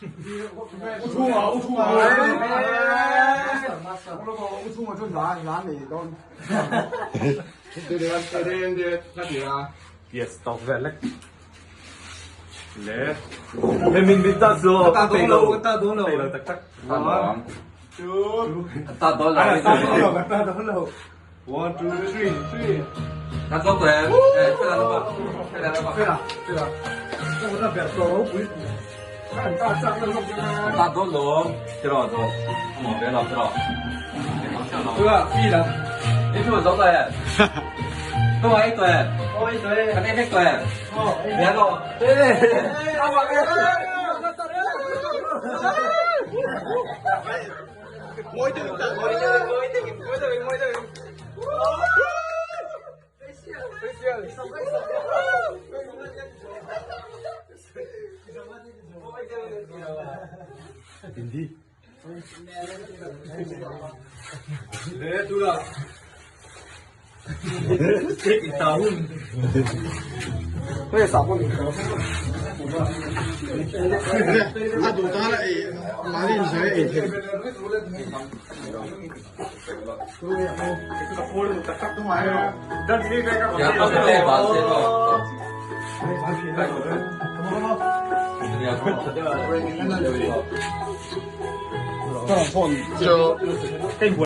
U chhunga u chhunga u chhunga chu hla hla nei dawn. Yes tawk vel lek. Le. He min min ta chu. Ta dawn lo ta dawn lo. Peih lo tak tak. Two. Ta dawn lo. Ta dawn lo. One, two, three, three. Ta dawn lo. Fela lo ba. Fela lo ba. Fela fela. Ta ber to ro pui. Ta chak na lok na. Ta dawn lo. Tiro do. Mo be lo tiro. 对啊，必了。你做多对？都系一对。哦，一对。肯定一对。哦，两个。对。阿华哥。 Hindi. Le, tu la. A duh tan a ei mahni insawi a ei theih.